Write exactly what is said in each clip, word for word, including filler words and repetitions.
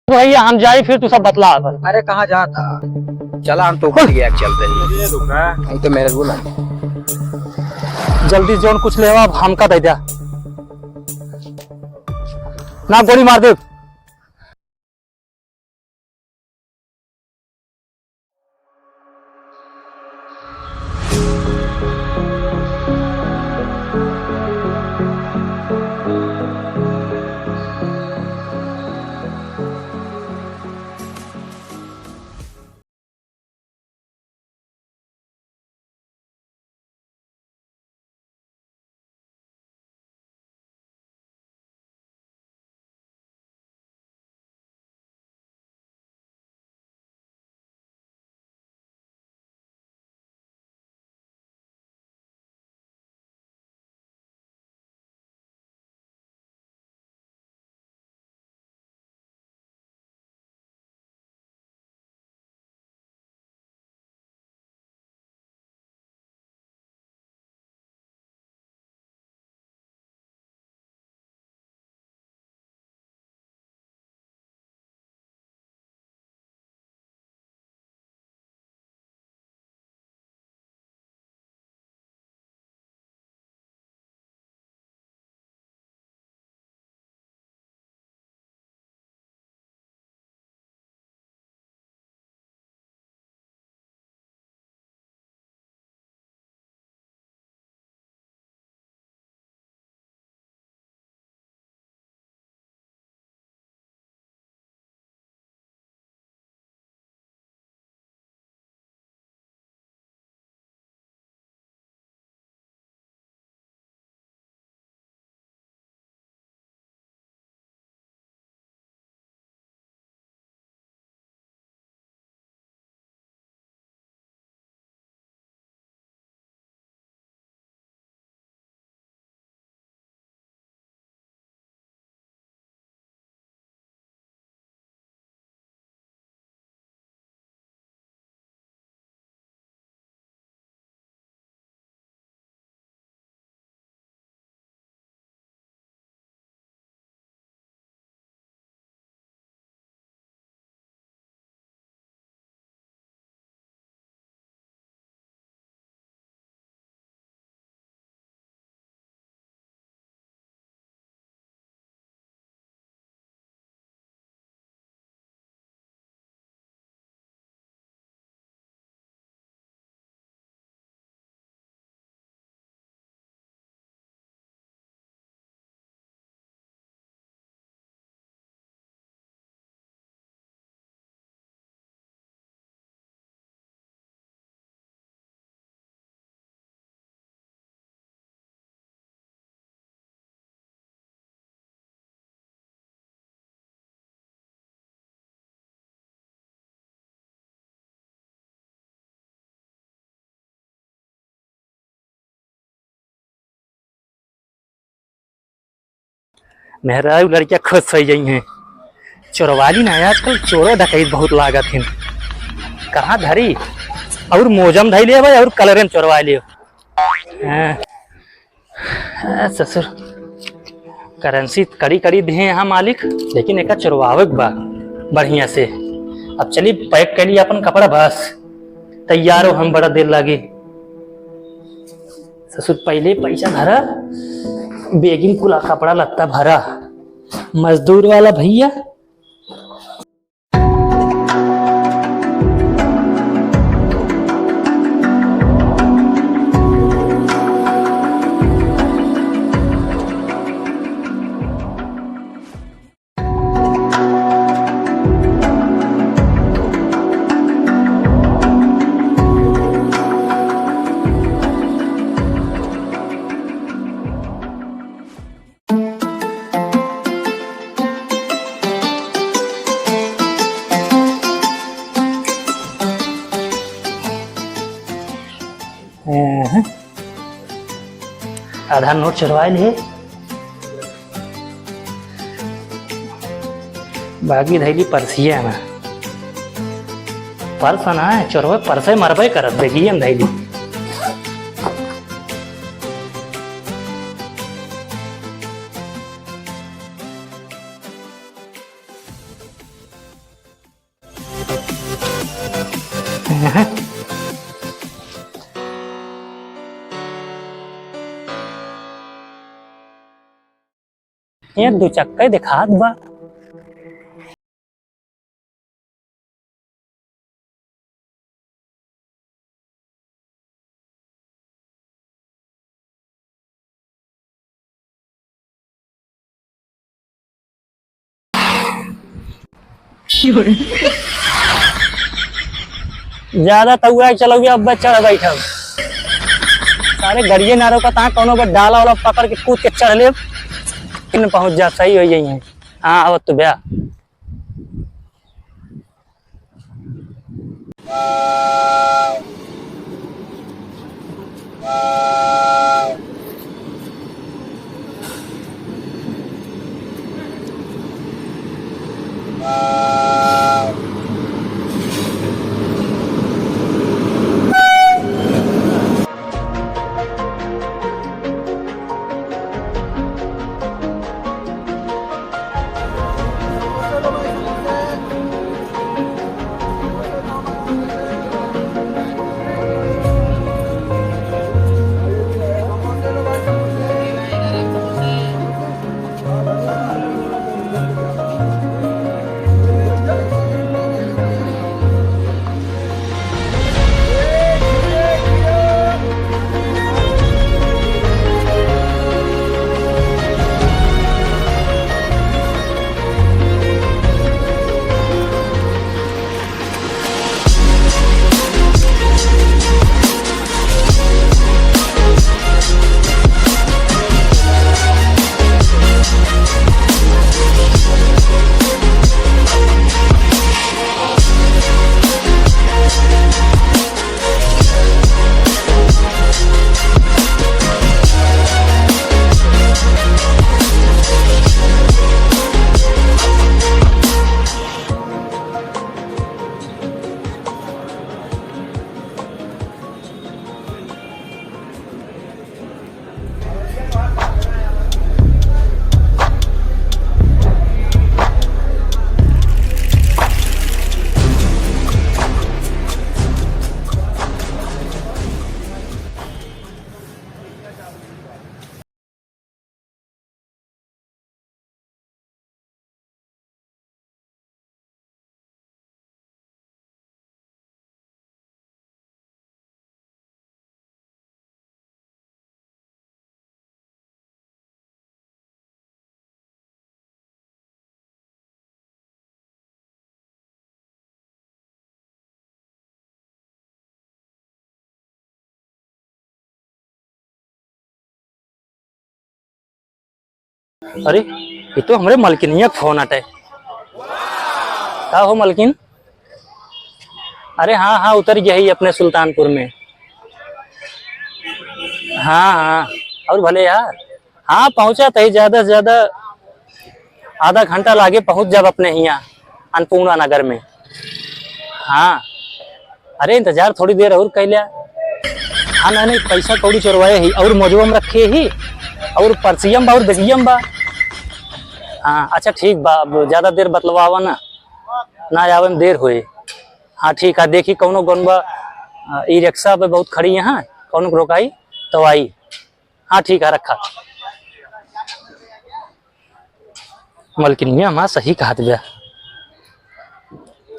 भइया, हम जाई, फिर तू सब बतला अपन। अरे, कहाँ जात ह? चला, हम तो भूल गया, चलते हैं। हम तो मेरे बोला। जल्दी जौन कुछ लेवा, अब हमका दे द्या। ना, गोली मार दे। मेहरारू लड़किया खुश होइ गई हैं। चोरवाली ना, आजकल चोरो डकैत बहुत लागत हैं। कहाँ धरी? और मोजम धई ले भाई, और कलरे में चोरवा लियो। हाँ। हाँ, ससुर, करेंसी कड़ी कड़ी दिहे हैं मालिक, लेकिन एका चोरवावे के बा बढ़िया से। अब चली, पैक कर ली अपन कपड़ा, बस तैयार हो, हम बड़ा देर लागी। ससुर, पहिले पैसा धरा, बेगिन कुला कपड़ा लत्ता भरा। मजदूर वाला भइया, आधा नोट चोरवाइ लिहे, बाकी धइली पर्सिया में। पर्स ना है, चोरवे पर्से मरबे करत, देखिए हम धइली। ये दू चक्का देखात बा। ज्यादा तउरा चलउबे, अब चढ़ बैठब। सारे गड़िए नारो का तहाँ कौनो पर डाला वाला पकड़ के कूद के चढ़ लेब। इन पहुँच जा, सही होइ जाइए। हाँ, आवत तो ब्या। अरे, ये तो हमरे मलकिनिया के फोन अटे। का हो मलकिन? अरे हाँ, हाँ, उतर गया ही अपने सुल्तानपुर में। हाँ, हाँ, और भले यार, हाँ, पहुँचा तही, ज्यादा से ज्यादा आधा घंटा लागे, पहुँच जाब अपने हियाँ अन्नपूर्णा नगर में। हाँ, अरे इंतजार थोड़ी देर और कर लिया। हाँ, नहीं, नहीं, पैसा कौड़ी चोरवाए ही और मोजवा में रखे ही और पर्सिया में बा और बेगिया में बा। हाँ, अच्छा ठीक बा, अब ज्यादा देर बतलवावा ना, ना आवे में देर होए। हाँ, ठीक है, देखी कौनो गनबा, अ, ई रिक्शा पे बहुत खड़ी है, हाँ, कौनो के रोकाई तो आई। हाँ, ठीक है, रखा। मलकिनिया माँ सही कहत बा,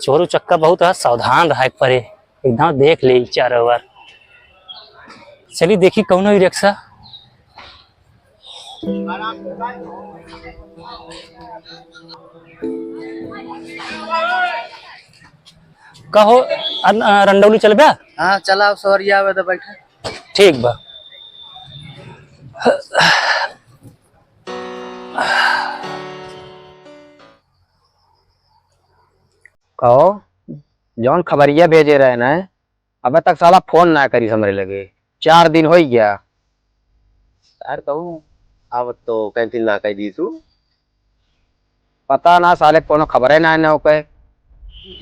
चोर उचक्का बहुत है, सावधान रहे के परे, एकदम देख ले चारों ओर। चली देखी कौनो ई रिक्शा। कहो, अन-, अ, रंडौली चलबे? हाँ, चला, अब सवरिया आवे तो बैठे। ठीक बा। कहो, जौन खबरिया भेजे रहे ना, अबे तक साला फोन ना करी हमरे लगे, चार दिन होइ गया। यार कहूँ आवत तो कैंसिल ना कह दी तू। पता ना साले कोनो खबरे ना है ना ओके।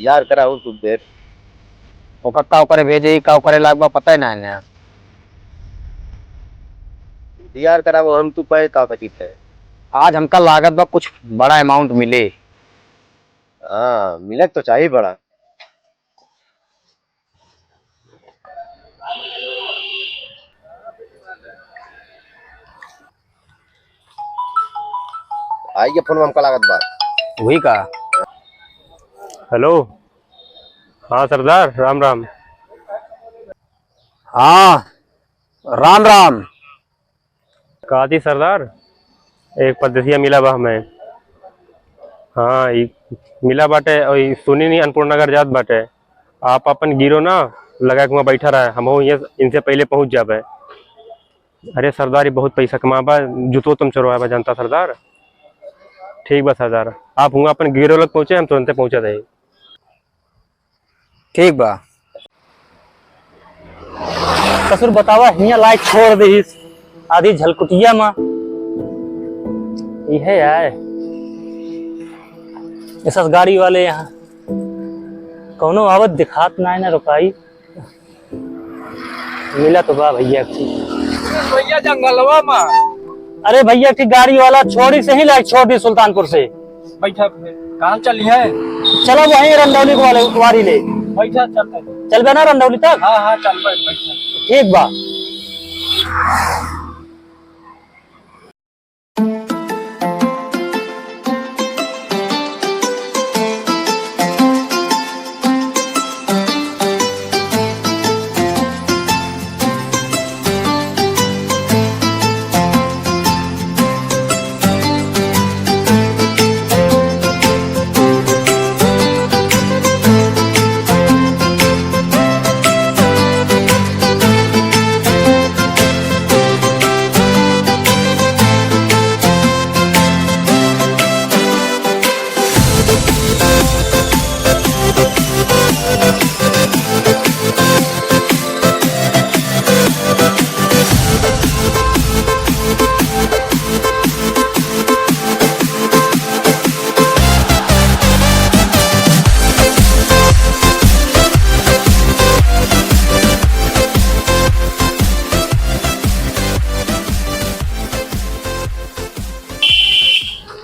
यार करा हो तू देर। ओकर का ओकरे भेजे, का ओकरे लाग बा, पता ही ना है ना। यार करा वो हम तू पे का कचित है। आज हमका लागत बा कुछ बड़ा अमाउंट मिले। हाँ, मिले तो चाहिए बड़ा। आई के फोन में हमका लागत बा। वही का? हेलो, हाँ सरदार, राम राम। हाँ, राम राम। का थी सरदार, एक परदेसिया मिला बा हमें। हाँ, ई मिला बाटे, और ई सुनी नहीं, अनपुर नगर जात बाटे। आप अपन गिरो ना, लगा के वहाँ बैठा रहे, हम ये इनसे पहले पहुँच जाबे। अरे सरदार, ये बहुत पैसा कमाबा, जुतो तुम चोरवाबा, जानता सरदार। ठीक बा सरदार, आप हुआ अपन गिरो लग पहुँचे, हम तुरंते पहुँचा दे। ठीक बा। ससुर बतावा, हियाँ लाइक छोड़ देहिस आधी झलकुटिया मा। इहे आए। ऐसा गाड़ी वाले यहाँ कौनो आवत दिखात ना है ना रुकाई। मिला तो बा भैया की। भैया जंगलवा मा। अरे भैया की गाड़ी वाला छोड़ी से ही लाइक छोड़ दी सुल्तानपुर से। बैठा फिर। कहाँ चली है? चलो वहीं रंडौली को वाले वारी ले। बैठा चलते। चलबे ना रंडौली तक? हाँ, हाँ, चलबे, बैठा। ठीक बा।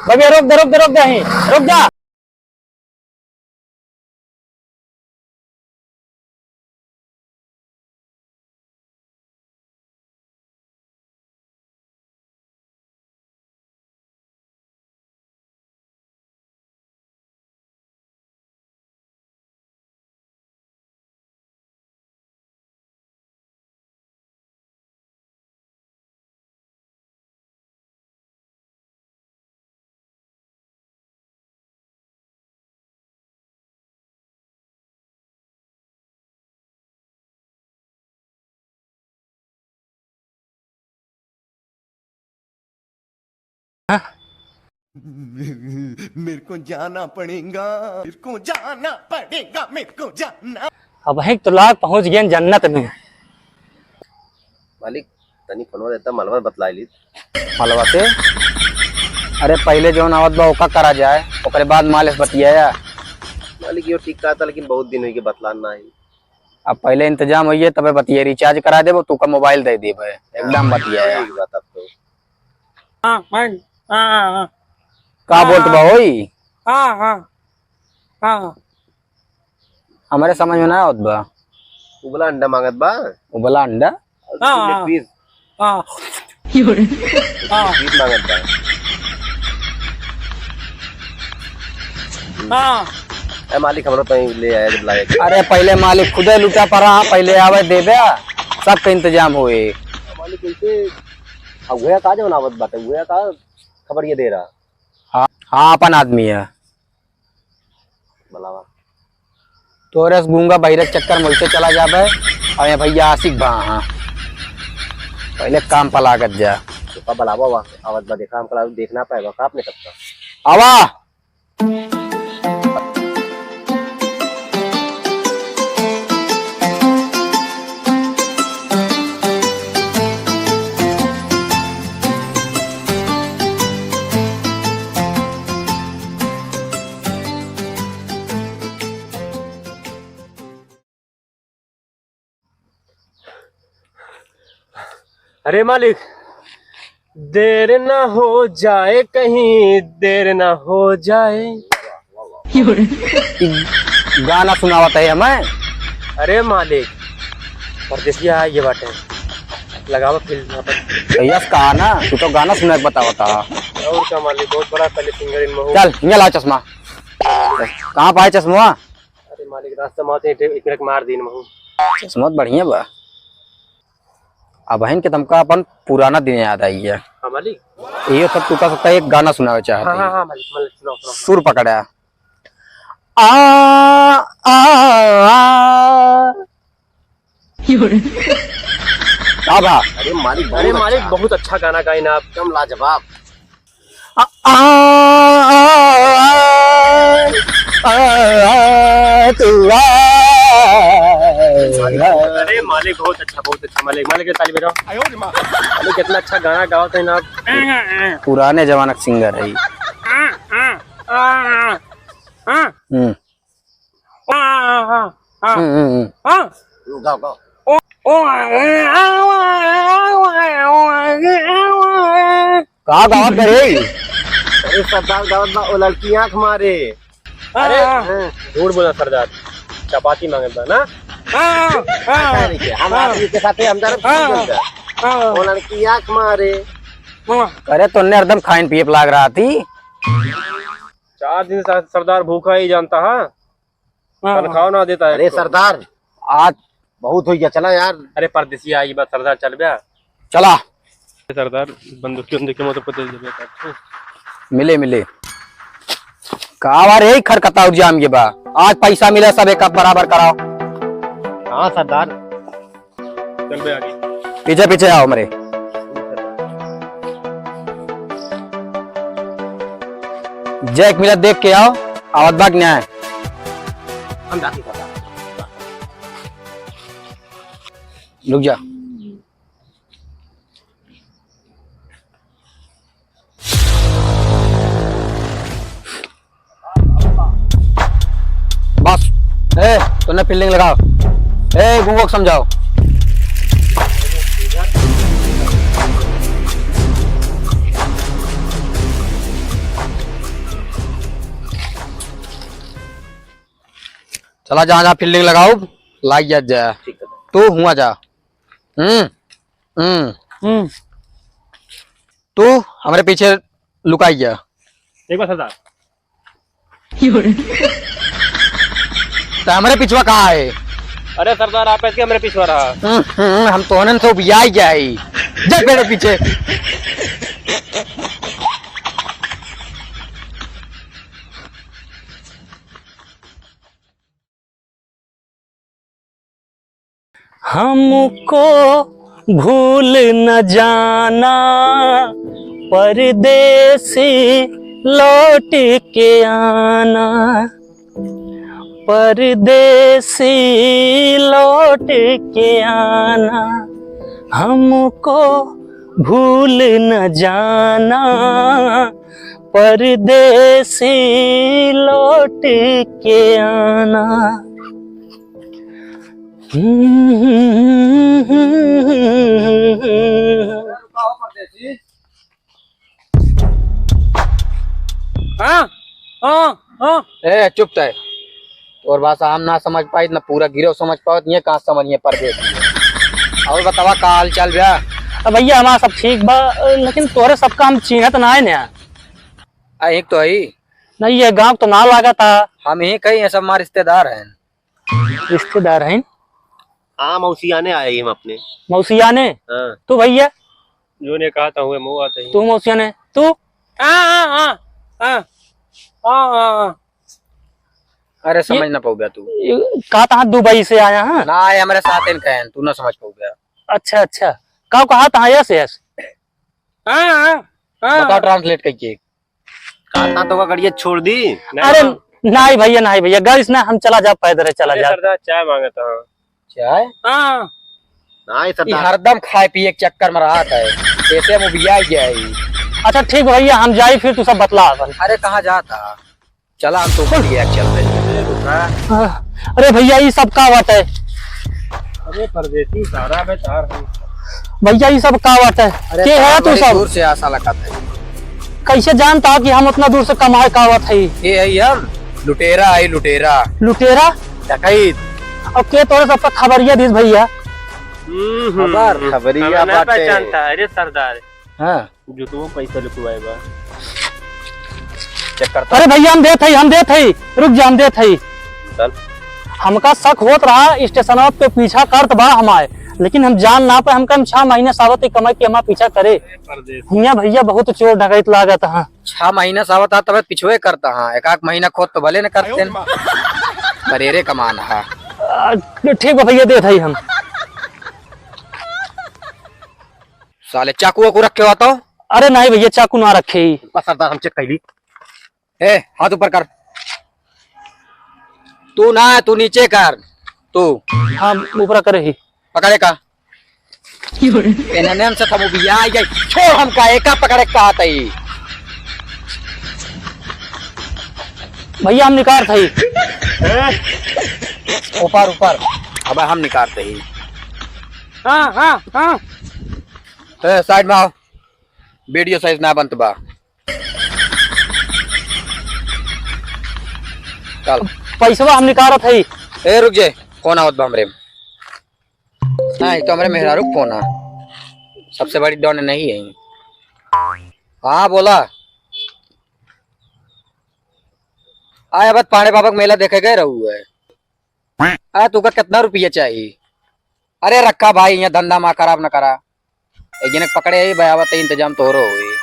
भैया, रोक दे, रोक दे, रोक दे, यहीं, रोक जा। मेरे को जाना पड़ेगा, मेरे को जाना पड़ेगा, मेरे को जाना। अब है तो लाग पहुंच गए जन्नत में। मालिक, तनी फोनवा देता, मलवा बतलाई ली। मलवा से? अरे, पहिले जौन आवत बा, ओका करा जाए, ओकरे बाद मालिक बतियाया। मालिक, यो ठीक कहा था, लेकिन बहुत दिन होइगे बतलान ना आई। अब पहिले इंतजाम होइए, तबे बतिया, recharge करा देबो, तू का मोबाइल दे देबे, एकदम बतियाया। ठीक बात अब तो। हाँ, मैं, हाँ, हाँ, हाँ। का हाँ, बोलत बा हाँ। होई? हाँ, हाँ। हाँ, हाँ। हमरे समझ में ना आवत बा। उबला अंडा मांगत बा। उबला अंडा? और हाँ, दो leg हाँ। Piece। हाँ। Piece मांगत बा। हाँ। ए मालिक, हमरो तो ले आया जब लाए। अरे पहिले मालिक खुदे लुटा पड़ा, पहिले आवे देबे, सबके इंतजाम होए। मालिक कैसे? अब उहे का जौन आवत बाटे, उहे का खबर ये दे रहा। हाँ, हाँ, अपन आदमी है। बुलावा। तोरे से गूंगा बहिरे के चक्कर में वैसे चला जाबे, और ये भैया आशिक बा, हाँ। पहिले काम पर लागत जा। तो का बुलावा वा, आवत बा, देखा, हमका लागत देखना पाएगा, का अपने सबका। आवा। अरे मालिक, देर ना हो जाए, कहीं देर ना हो जाए। ई गाना सुनावत है हमें। अरे मालिक, परदेसिया आइगे बाटे, लगावा फिल्म यहाँ पर। भैया का ना, तू तो गाना सुना के बतावता। और का मालिक, बहुत बड़ा पहले सिंगर इन महू। चल, हियाँ ला चश्मा। कहाँ पाए चश्मा? अरे मालिक, रास्ता में आते एक मिनट मार दीन महू। चश्मा तो बढ़िया बा। अब बहन के तुमका अपन पुराना दिन याद आई है। हाँ मालिक। ये सब तू कह सकता है, एक गाना सुनावे चाहते हाँ, हैं। हाँ, हाँ, मालिक, मालिक, सुनाओ, सुनाओ। सुर पकड़ा। आ, आ, आ। का बा? अरे मालिक, अरे बहुत मालिक, अच्छा। बहुत अच्छा गाना गाइन आप। एकदम लाजवाब। आ, आ, आ, आ, आ, तू आ। अरे मालिक, बहुत अच्छा, बहुत अच्छा मालिक। मालिक के ताली बजाओ। मालिक, कितना अच्छा गाना गावत है ना आप। पुराने जमाना के सिंगर है। हम्म। हाँ, हाँ, हाँ, हाँ। हम्म, हम्म, हम्म। हाँ। गाओ, गाओ। ओ, ओ, का गावत करे? अरे सरदार गावत बा, ओ लड़की आँख मारे। हाँ, अरे, हाँ। हाँ, झूठ बोला सरदार, चपाती मांगत बा ना? हाँ, हाँ, हाँ। ऐसा नहीं किया। हम हाँ। आप इसके साथ ही हम जरा हाँ। हाँ। ओ लड़की आँख मारे। हाँ। अरे, तोन्ने हरदम खाइन पिए पे लाग रहा थी। चार दिन से सरदार भूखा ही जानता है। हाँ, तनख्वाह हाँ। ना देता है अरे इसको। सरदार, आज बहुत हो गया, चला यार। अरे परदेसी आई बा सरदार, चल बे। चला। सरदार, बंदूकी उंदूकी मत पकड़ ले बे। मिले, मिले। का बा रे, खरकता और जाम के बा। आज पैसा मिला, सब एक बराबर कराओ। हाँ सरदार। चल बे आगे। पीछे पीछे आओ हमरे। जय एक मिनट देख के आओ, आवत बा कि नाहीं? हम जाती सरदार। रुक जा। बस। ए, तूने फील्डिंग लगाओ। ए, गुंगो को समझाओ। चला, जहाँ जहाँ फील्डिंग लगाओ, लाग जा, जा। ठीक है। तू हुआ जा। हम्म, हम्म। हम्म। तू हमरे पीछे लुकाई गया। एक बार सरदार। तो हमरे पिछवा कहाँ है? अरे सरदार, आप ऐसे हमरे पिछवा रहा। हम्म, हम्म, हम तोहनन से उबियाई गया है। जा मेरे पीछे। हमको भूल न जाना, परदेसी लौट के आना, परदेसी लौट के आना, हमको भूल न जाना, परदेसी लौट के आना। हाँ, हाँ, हाँ। ए, चुप तय। तोर भाषा हम ना समझ पाइत, ना पूरा गिरोह समझ पावत, ये कहाँ समझिए परदेसी। और बतावा का हाल चाल बा? अब भैया हमारा सब ठीक बा, लेकिन तोरे सबका हम चीन्हत ना है ना। आ, एक तो है। नहीं, ये गाँव तो ना लागा था। हम ही कही, ये सब हमारे रिश्तेदार हैं। रिश्तेदार हैं? हाँ, मौसियाने आए हम अपने। मौसियाने? हाँ। तू भैया? जो ने कहा था हुए मऊ आते ही। तू मौसियाने? तू? हाँ, हाँ, हाँ, हाँ। हाँ, हाँ, हाँ। अरे, ये समझ ना पाउबे तू। ये कहा था दुबई से आया, हाँ? ना, ये हमारे साथ इनका है, तू ना समझ पाउबे। अच्छा, अच्छा। का कहा था, यस, यस? हाँ, हाँ, हाँ। बताओ, translate करके। कहता तो का गड़िया छोड़ दी। अरे, नहीं भैया, नहीं भैया, गाड़ी से ना, हम चला जाब, पैदल चला जाब। सरदार, चाय मांगता हूँ। चाय? हाँ। नहीं सरदार। हरदम खाए पिए के चक्कर में रहत है, ऐसे हम उबिया गया है। अच्छा ठीक भैया, हम जाई, फिर तू सब बतला अपन। अरे कहाँ जाता? चला, हम तो बोल गया, चल रहे हैं। हाँ। अरे भैया, ये सब का बात है? अरे परदेसी, सारा बे तार है। भैया, ये सब का बात है? अरे के है तू सब? दूर से आसा लगत है। कैसे जानता कि हम उतना दूर से कमाए का आवत है? ये है हम, लुटेरा है, लुटेरा। लुटेरा? डकैत। और के तोरे सबका खबरिया दिस भैया? हम्म, हम्म। खबर, खबरिया हमें ना बाटे। पहचानता, अरे सरदार। हाँ। जुतवो पैसा लुटवाए बा। चेक करता। अरे भैया, हम देत हई, हम देत हई, रुक जा, हम देत हई। चल। हमका शक होत रहा, स्टेशनवा पे पीछा करत बा हमार, लेकिन हम जान ना पाए, हमका हम छह महीने से आवत ही कमाई के हमार पीछा करे। परदेसी। हियाँ भैया बहुत चोर डकैत लागत हैं। छह महीना से आवत हा, तब पिछुए करता हा, एक आध महीना खोद तो भले न करते न। बरेरे कमान हा। आ, ठीक बा भैया, देत हई हम। साले चाकू वाकू रखे हो तो? अरे नहीं भैया, चाकू ना रखे ही। बस सरदार, हम चेक कैली। ए, हाथ ऊपर कर। तू ना, तू नीचे कर। तू। हाँ, ऊपर करे ही। पकड़े का? एनने से थमो भैया, ये छोड़ हमका, एका पकड़े का तई। भैया, हम निकार थई। ऊपर, ऊपर। अब हम निकार थई। हाँ, हाँ, हाँ। ए, साइड में आओ। वीडियो साइज ना बनत बा। चल। पैसवा हम निकारत हई। ए, रुक जे, फोन आवत बा हमरे। नहीं, तो हमरे मेहरारू के फोन आ। सबसे बड़ी डॉन नहीं है। हाँ, बोला। आए, अब पांडे बाबा के मेला देखे गए रहू है। आ, तुका कितना रुपया चाहिए? अरे रखा भाई, यहाँ धंधा मा खराब न करा। एक जने पकड़े ही बयावत है, इंतजाम तोहरो होई।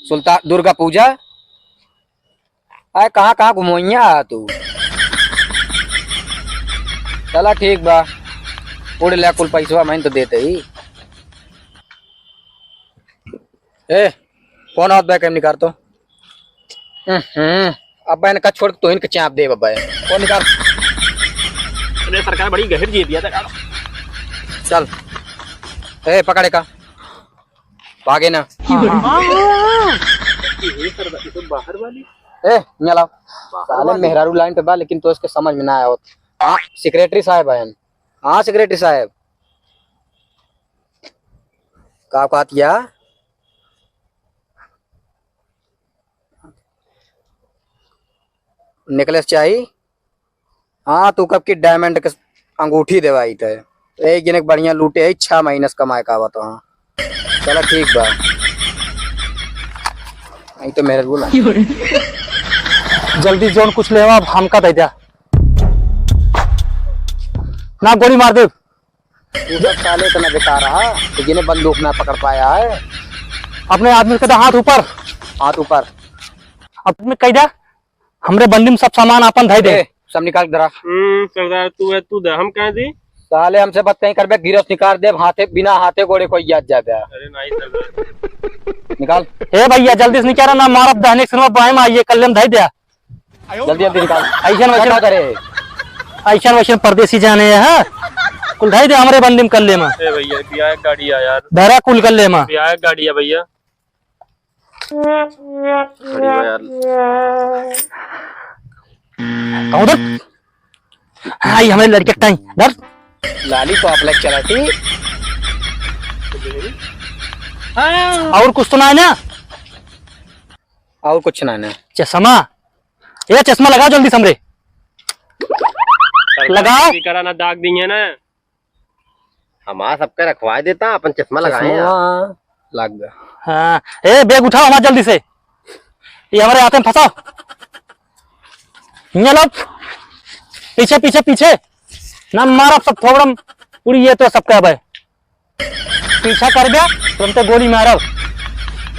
सुल्तान दुर्गा पूजा। आ, कहाँ कहाँ घुमोइया आ तू? चला ठीक बा, उड़ ले कुल पैसवा, मैं तो देते ही। ए, फोन आवत बा, कैम निकार तो। हम्म, अब इनका छोड़ के तोहिन के चाप देब अब। फोन निकार। अरे सरकार बड़ी गहिर जी दिया था। चल। ए, पकड़े का। भागे ना। ये सरदार, ये तो बाहर वाली। ए, यहाँ लाओ। बाहर साले वाली। मेहरारू लाइन पे बा, लेकिन तो इसके समझ में ना आवत। हाँ, सेक्रेटरी साहब हैं। हाँ, सेक्रेटरी साहब। का बात या? नेकलेस चाही? हाँ, तू कब की डायमंड के अंगूठी देवाई थे। एक जने के बढ़िया लूटे है, छह महीने से कमाए का आवत, हाँ। चला ठीक बा। नहीं तो मेरे बोला। जल्दी जौन कुछ लेवा, अब हमका दे द्या। ना गोली मार दे। तू सब साले इतना बेकार रहा, तो जिन्हें बंदूक ना पकड़ पाया है। अपने आदमी के तो हाथ ऊपर। हाथ ऊपर। अपने कह द्या, हमरे बंदी में सब सामान आपन धई दे। ए, सब निकाल के धरा। हम्म, सरदार, तू है, तू दे, हम कह दी। साले हमसे बात कहीं करबे, गिरफ्त निकाल दे, हाथे, बिना हाथे गोड़े कोई याद जाबे। अरे नहीं सरदार। निकाल। ए भैया, जल्दी से निकाल ना, मारब दहने के सुनवा बाएं में आइए, कल्ले में धई दे। जल्दी, जल्दी निकाल। ऐसन वैसन क्या करे? ऐसन वैसन परदेसी जाने हैं, हाँ? कुल धई दे हमरे बंदी में कल्ले में। ए भैया, ब्याह गाड़ी है यार। धरा कुल कल्ले में। ब्याह गाड़ी है भैया। खड़ी हो यार। कहाँ उधर? हाँ, ये हमारे लड़के का टाइम। डर। लाली तो आप लाइक चलाती। और कुछ तो ना है ना? और कुछ ना है ना? चश्मा। ये चश्मा लगाओ जल्दी से हमरे। लगाओ। करा ना, दाग दी है ना। हमार सबके रखवाए देता, अपन चश्मा लगाए हैं। चश्मा लग गया। हाँ, ए, बैग उठाओ हमार जल्दी से। ये हमारे हाथे में फंसाओ। ये लो, पीछे, पीछे, पीछे। ना मारब सब थोबड़म उड़ी, ये तो सबका भाई। पीछा कर गया, तुरंते गोली मारब।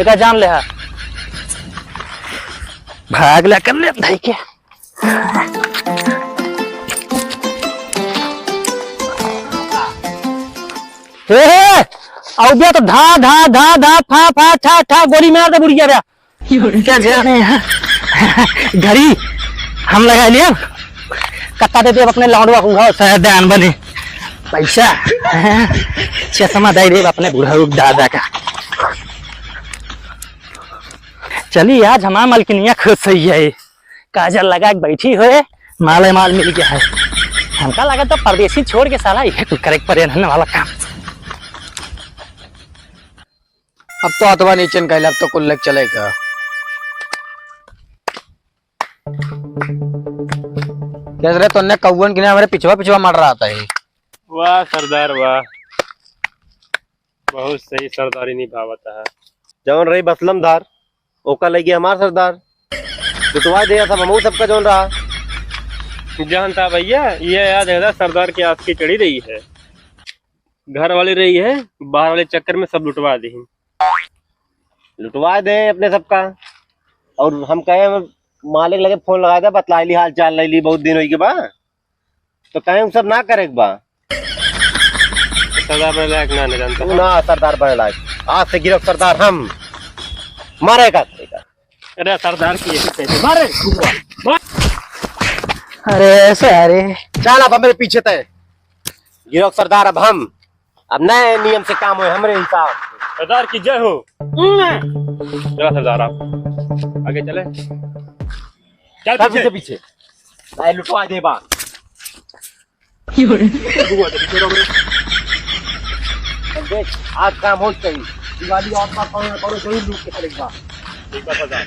एका जान ले हा। भाग ले, कर ले, भाई के। ए, ए, अउबिया तो धा, धा, धा, धा, फा, फा, ठा, ठा, गोली मार दे बुढ़िया बे। क्या जाने हैं? घड़ी हम लगा लिए। कत्ता दे दे अपने लौंडवा को, घर से दान बने। पैसा, चश्मा दे दे अपने बुढ़ऊ दादा का। चली, आज हमार मलकिनिया खुश हुई है। काजल लगा के बैठी हुए, माले माल मिल गया है। हमका लगा तो परदेसी छोड़ के साला यह कुल करे के परे रहने वाला काम। अब तो अथवा नीचे न कहला, अब तो कुल लेके चलेगा। कैसे रे, तोन्ने कौवन के ने हमरे पिछवा पिछवा मर रहा था ये। वाह सरदार वाह, बहुत सही सरदारी निभावत है। जौन रही बसलम धार, ओका लइगे हमार सरदार। लुटवाइ दे सब, हमहू सबका जौन रहा। जानता भइया, ये याद है सरदार के आस की चढ़ी रही है। घर वाली रही है, बाहर वाले चक्कर में सब लुटवा दी। लुटवा दे अपने सबका। और हम कहे, मालिक लगे फोन लगाइ दे, बतलाइ ली, हाल चाल लइ ली, बहुत दिन होइ गए बा। तो कहे उ सब ना करे के बा। सरदार बने लायक ना, ना जानता। तू ना सरदार बने लायक। आज से गिरोह सरदार हम। मारे का। अरे सरदार की यही कहते। मारे, मार। अरे सारे। चल अब हमरे पीछे तय। गिरोह सरदार अब हम। अब नए नियम से काम होए हमरे हिसाब से। सरदार की जय हो। चला सरदार आप। आगे चले। चल चल पीछे। पीछे पीछे। भाई लुटवा दे बा। अब देख, आज काम हो चाहिए। दिवाली और बार कौन कौन जरूर लूट के चलेगा। ठीक बा सरदार।